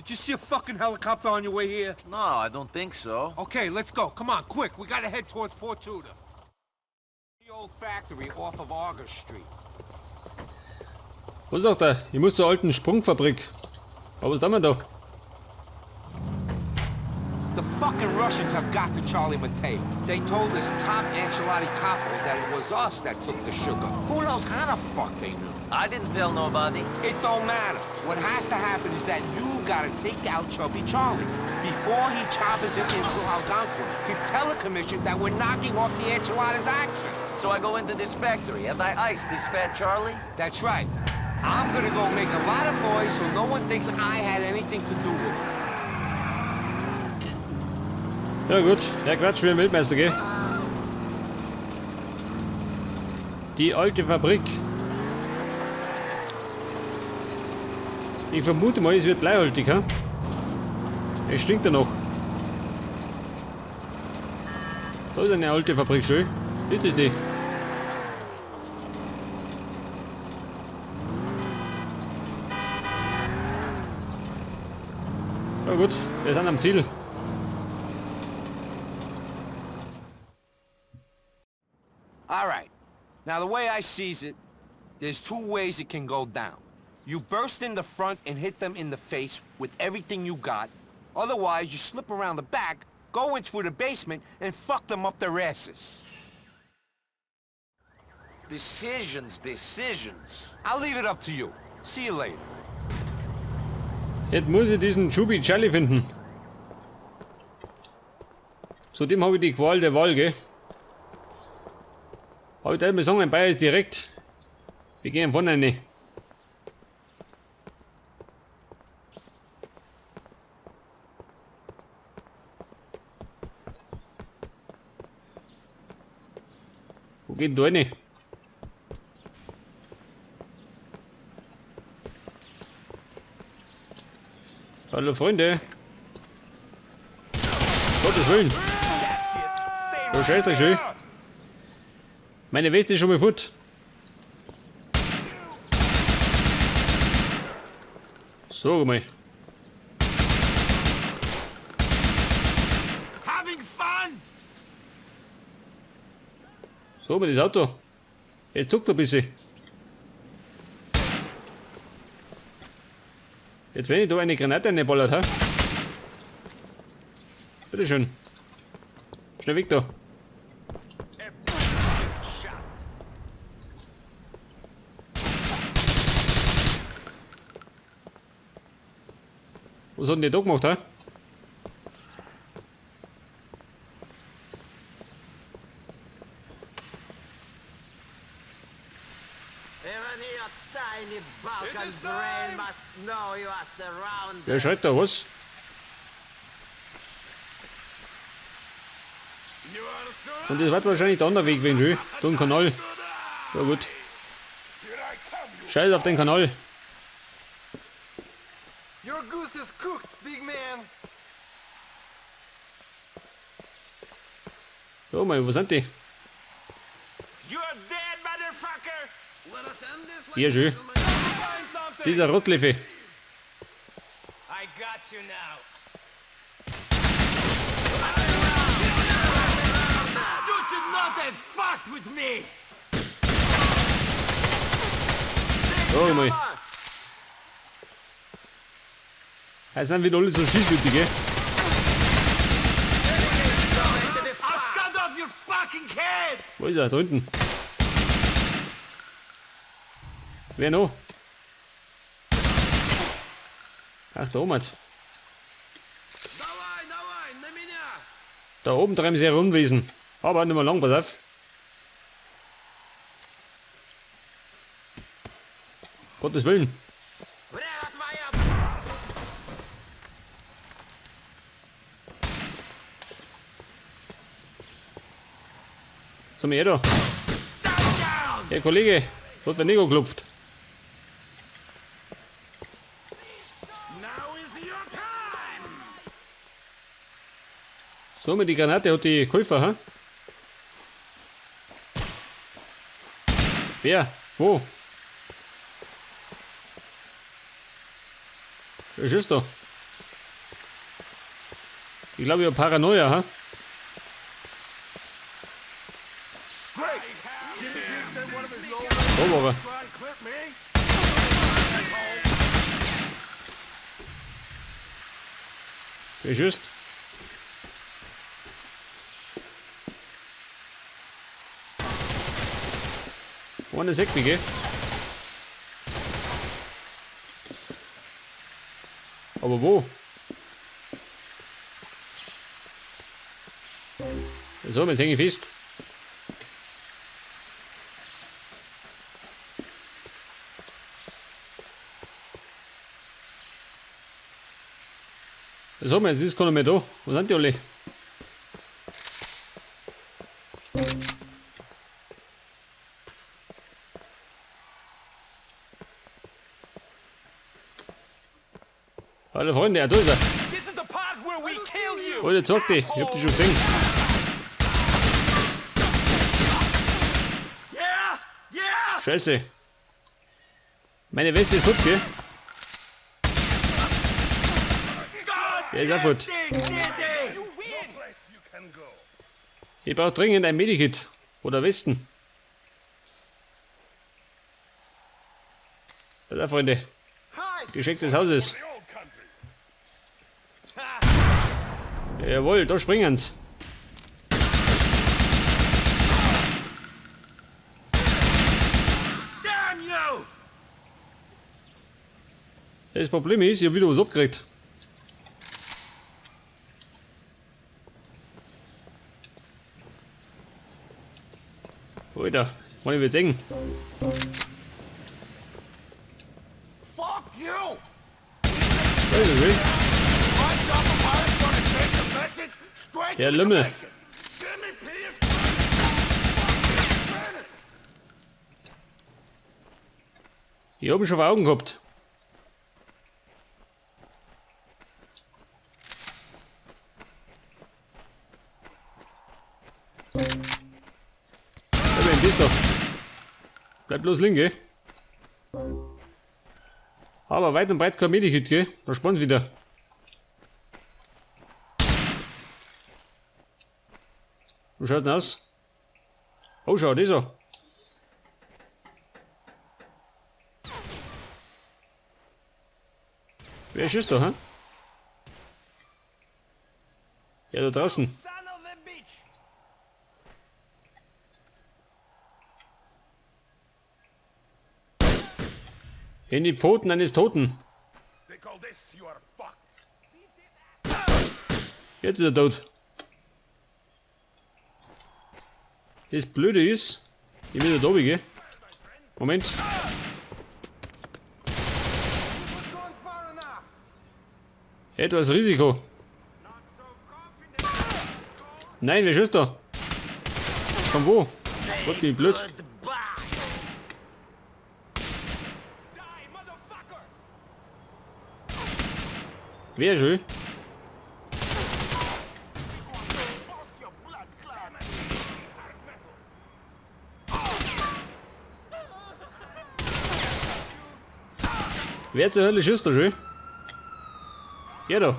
Did you see a fucking helicopter on your way here? No, I don't think so. Okay, let's go. Come on, quick. We gotta head towards Port Tudor. The old factory off of Argus Street. Was sagt er? Ich muss zur alten Sprungfabrik. Aber was tun wir da? The fucking Russians have got to Charlie Mateo. They told this top Ancelotti capo that it was us that took the sugar. Who knows how the fuck they knew? I didn't tell nobody. It don't matter. What has to happen is that you gotta take out Chubby Charlie before he choppers it into Algonquin to tell the commission that we're knocking off the enchiladas action. So I go into this factory and I ice this fat Charlie? That's right. I'm gonna go make a lot of noise so no one thinks I had anything to do with it. Ja gut, ja Quatsch, wie ein Weltmeister, gell? Die alte Fabrik. Ich vermute mal, es wird bleihaltig, hä? Es stinkt ja noch. Da ist eine alte Fabrik, schön. Ist das die? Ja gut, wir sind am Ziel. All right. Now, the way I sees it, there's two ways it can go down. You burst in the front and hit them in the face with everything you got. Otherwise, you slip around the back, go in through the basement, and fuck them up their asses. Decisions, decisions. I'll leave it up to you. See you later. Jetzt muss ich diesen Chubby Charlie finden. Zudem habe ich die Qual der Wahl, gell? Aber ich würde mal sagen, ein Bayer ist direkt. Wir gehen vorne rein. Wo geht denn da rein? Hallo Freunde. Gottes Willen. Oh, scheiße, schön. Meine Weste ist schon mal fort. So mal. Having fun? So, mit das Auto. Jetzt zuckt er ein bisschen. Jetzt, wenn ich da eine Granate reinballert, ha? Bitteschön. Schnell weg da. Was hat denn der da gemacht, hä? Even your tiny Balkan brain must know you are surrounded. Der schreit da, was? Und das wird wahrscheinlich der andere Weg, wenn ich will. Da ein Kanal. Ja gut. Scheiß auf den Kanal. Your goose is cooked, big man. So, mal, wo sind die? You're dead, motherfucker! Let us end this like Hier, schön. gentlemen. Find something! Dieser Rotliffe. I got you now. You should not have fucked with me! So, mal. Das sind wieder alle so schießwütig, gell? I'll cut off your fucking head! Wo ist er? Da unten. Wer noch? Ach, da oben hat's. Давай, давай, на меня. Da oben treiben sie ihre Unwesen. Aber nicht mehr lang, pass auf. Gottes Willen. Время твоя. So, mir da. Herr Kollege, hat der Nico geklopft. Now is your time! So, mit die Granate hat die Käufer, ha? Wer? Wo? Wer schießt da? Ich glaube, ich hab Paranoia, ha? Da war er. Wer schießt? Einer sieht mich, gell? Aber wo? So, jetzt hänge ich fest. So, jetzt ist keiner mehr da. Wo sind die alle? Hallo Freunde, ja, da ist er. Alter, zeig dich. Ich hab dich schon gesehen. Scheiße. Meine Weste ist fort, gell? Der ist auch fort. Ich brauch dringend ein Medikit. Oder Westen. Da, Freunde. Geschenk des Hauses. Jawohl, da springen's. Das Problem ist, ich hab wieder was abgekriegt. Alter, kann ich wieder sehen. Fuck you! Da ist er schön. Ja, Lümmel. Ich hab ihn schon vor Augen gehabt. Ja, wer ist da? Bleib bloß liegen, gell? Aber weit und breit kein Medikit, gell? Da spannt's wieder. Wie schaut denn aus? Oh, schau, das an. Wer schießt da, hä? Ja, da draußen. In die Pfoten eines Toten. Jetzt ist er tot. Das Blöde ist, ich bin da oben, gell? Moment. Etwas Risiko. Nein, wer schießt da? Von wo? Gott, wie blöd. Wer schön? Wer zur Hölle schießt da schön? Ja da.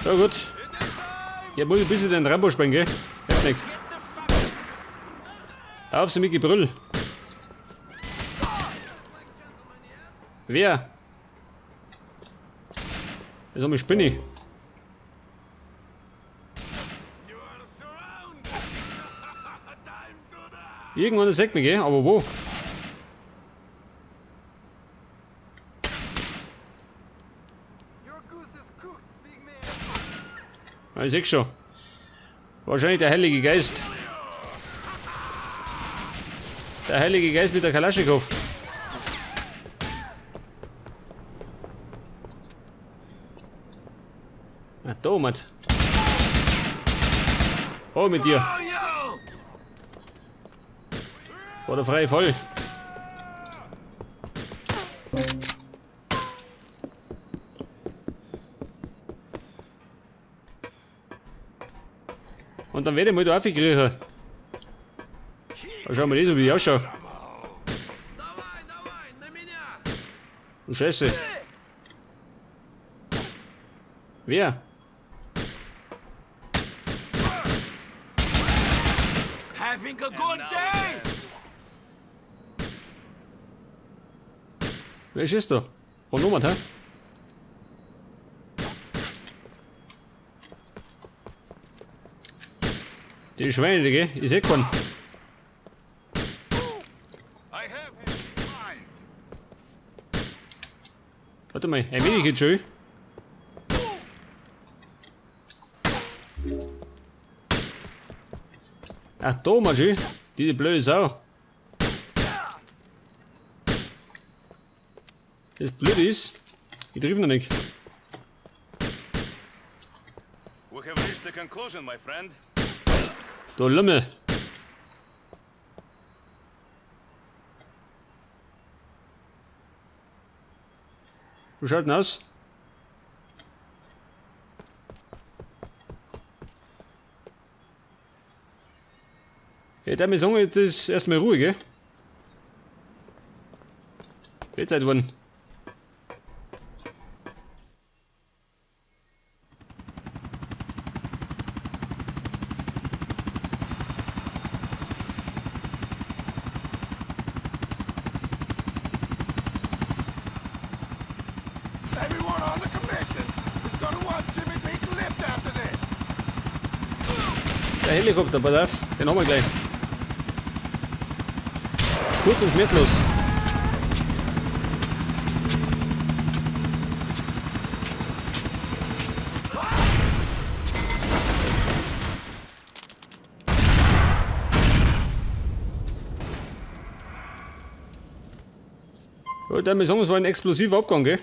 Ja gut. Ja, muss ich ein bisschen den Rambo spielen, gell? Hilft nicht. Auf sie mit Gebrüll. Wer? Das ist eine Spinne. Irgendwann ist mich, gell? Aber wo? Ah, ich seh schon. Wahrscheinlich der Heilige Geist. Der Heilige Geist mit der Kalaschnikow. Na, da, Mann. Oh, mit dir. War der freie Fall. Und dann werde ich mal da aufkriechen. Da schauen wir das, wie ich ausschaue. Du Scheiße. Wer? Having a good day! Wer schießt da? Von Nomad, hä? Die Schweine, gell? Ich seh keinen. Warte mal, ein Medikit schon. Ach, da mal schön. Die blöde Sau. Das Blöde ist, ich triff noch nicht. We have reached the conclusion, my friend. Du Lümmel. Wir schalten aus. Ja, der mir sagen, jetzt ist erstmal Ruhe, gell? Wird Zeit worden. Everyone on the commission is gonna want Jimmy Pink lift after this. Der Helikopter, pass auf, den haben wir gleich. Kurz und schmerzlos. Ja, der mir sagen, es war ein explosiver Abgang, gell?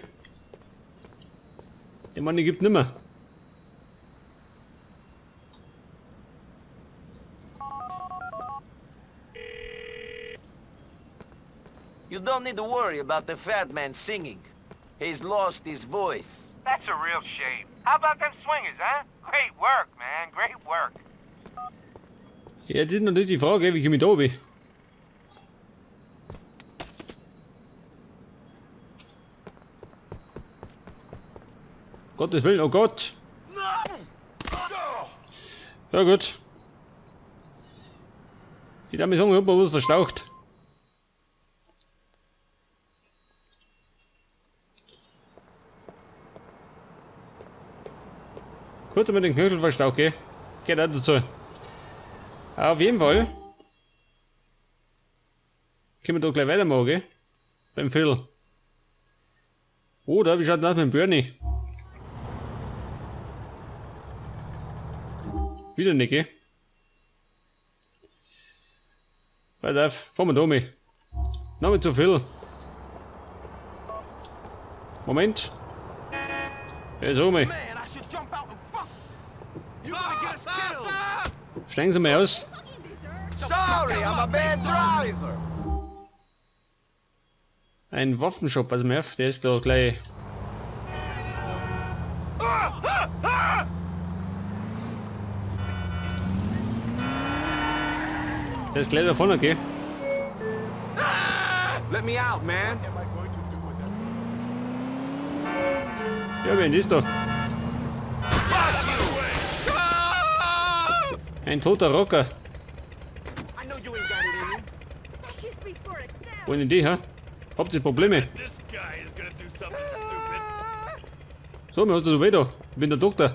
Ich meine, die gibt nimmer. You don't need to worry about the fat man singing. He's lost his voice. That's a real shame. How about them swingers, huh? Great work, man. Great work. Ja, jetzt ist natürlich die Frage, wie komme ich da runter? Gottes Willen, oh Gott! Ja gut. Ich darf mir sagen, ich hab mal was verstaucht. Kurz einmal den Knöchel verstaucht, gell? Geht auch dazu. Auf jeden Fall können wir da gleich weitermachen, gell? Beim Phil. Oder wie schaut denn aus mit dem Bernie? Wieder nicht, gell? Pass auf, fahren wir da mal. Noch nicht zu viel. Moment. Ja, so mal. Man, I should jump out and fuck. You gonna get us killed. Steigen Sie mal aus. Sorry, I'm a bad driver. Ein Waffenshop, also mehr, der ist da gleich. Der ist gleich da vorne, okay? Let me out, man. Ja, wer ist da? Ein toter Rocker. I know you ain't got it in you. That shit speaks for itself. Wollen die, hä? Habt ihr Probleme? This guy is gonna do something stupid. So, mir hast du weh da. Ich bin der Doktor.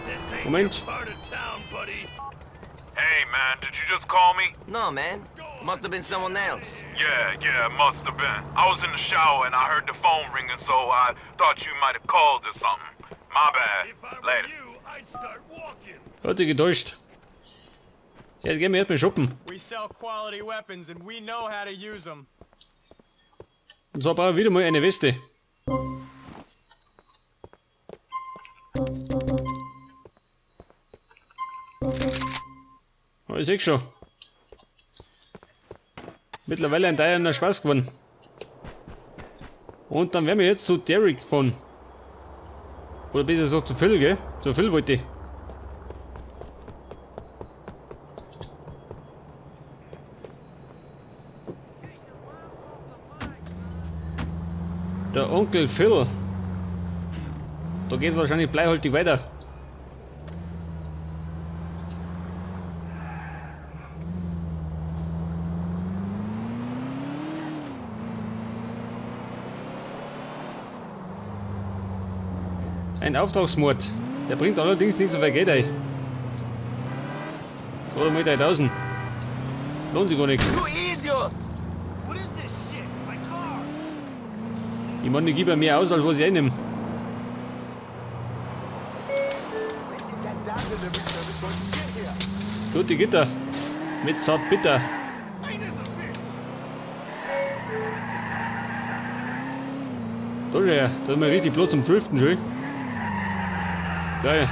This ain't Moment. your part of town, buddy. Hey, man, did you just call me? No, man. Must have been someone else. Yeah, it must have been. I was in the shower and I heard the phone ringing, so I thought you might have called or something. My bad. If I were Later. you, I'd start walking. Hat sich getäuscht. Jetzt gehen wir erstmal shoppen. We sell quality weapons and we know how to use them. Und zwar brauche ich wieder mal eine Weste. Oh, ich seh schon. Mittlerweile ein teurer Spaß geworden. Und dann werden wir jetzt zu Derek fahren. Oder besser gesagt zu Phil, gell? Zu Phil wollte ich. Der Onkel Phil. Da geht wahrscheinlich bleihaltig weiter. Ein Auftragsmord. Der bringt allerdings nichts so viel Geld ein. Gerade mal 3000. Lohnt sich gar nicht. You idiot! What is this shit? My car! Ich meine, ich gebe ja mehr aus, als was ich einnehme. Tut die Gitter. Mit Zartbitter. Da schau her, da ist mal richtig Platz zum Driften, schön. Geil.